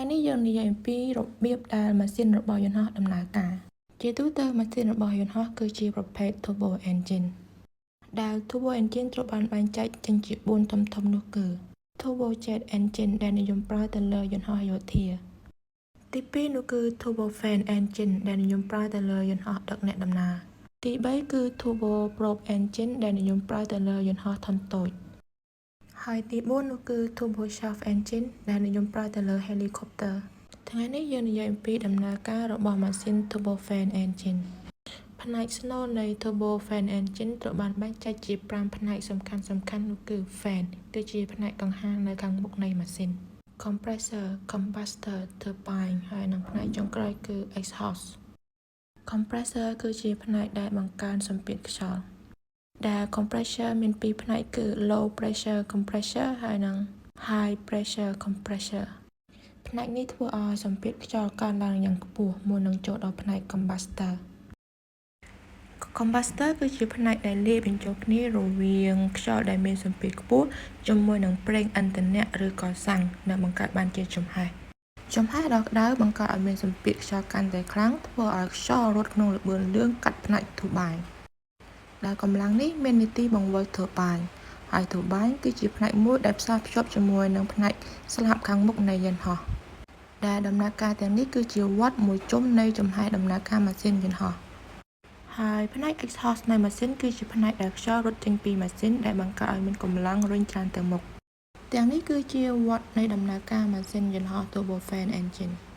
ថ្ងៃនេះយើងនិយាយអំពីរបៀបដែលម៉ាស៊ីនរបស់យន្តហោះដំណើរការ ជាទូទៅម៉ាស៊ីនរបស់យន្តហោះគឺជាប្រភេទ Turbo Engine ដែល Turbo Engine ត្រូវបានបែងចែកចេញជា4ធំៗនោះគឺ Turbojet Engine ដែលនិយមប្រើទៅលើយន្តហោះយោធា ទីពីរនោះគឺ Turbofan Engine ដែលនិយមប្រើទៅលើយន្តហោះដឹកអ្នកដំណើរ ទីបីគឺ Turboprop Engine ដែលនិយមប្រើទៅលើយន្តហោះធុនតូច ហើយទី4នោះគឺ Turboshaft Engine ដែលនិយមប្រើទៅលើ Helicopter ថ្ងៃនេះយើងនិយាយអំពីដំណើរការរបស់ម៉ាស៊ីន Turbofan Engine ផ្នែកស្នូលនៃ Turbofan Engine ត្រូវបានបែងចែកជា5ផ្នែកសំខាន់ៗនោះគឺ Fan គឺជាផ្នែកកង្ហារនៅខាងមុខនៃម៉ាស៊ីន Compressor, Combustor, Turbine ហើយនិងផ្នែកចុងក្រោយគឺ Exhaust។ Compressor គឺជាផ្នែកដែលបង្កើនសម្ពាធខ្យល់ ដែល compressor មានពីរផ្នែកគឺ low pressure compressor ហើយនិង high pressure compressor។ ផ្នែកនេះធ្វើឲ្យសម្ពាធខ្យល់កើនឡើងយ៉ាងខ្ពស់មុននឹងចូលដល់ផ្នែក combustor។ Combustor គឺជាផ្នែកដែលលាយបញ្ចូលគ្នារវាងខ្យល់ដែលមានសម្ពាធខ្ពស់ជាមួយនឹងប្រេងឥន្ធនៈឬក៏សាំងនិងបង្កើតបានជាចំហេះចំហេះដ៏ក្តៅបង្កើតឲ្យមានសម្ពាធខ្យល់កាន់តែខ្លាំងធ្វើឲ្យខ្យល់រត់ក្នុងល្បឿនលឿនកាត់ផ្នែក turbine ដែលកម្លាំងនេះមាននាទីបង្វិល turbine ហើយ turbine គឺជាផ្នែកមួយដែលផ្សារភ្ជាប់ជាមួយនឹងផ្នែកស្លាបខាងមុខនៃយន្តហោះដែលដំណើរការទាំងនេះគឺជាវដ្តមួយជុំនៃចំហេះដំណើរការម៉ាស៊ីនយន្តហោះហើយផ្នែក exhaust នៃម៉ាស៊ីនគឺជាផ្នែកដែលខ្យល់រត់ចេញពីម៉ាស៊ីនដែលបង្កើតឲ្យមានកម្លាំងរុញច្រានទៅមុខទាំងនេះគឺជាវដ្តនៃដំណើរការម៉ាស៊ីនយន្តហោះ Turbofan Engine។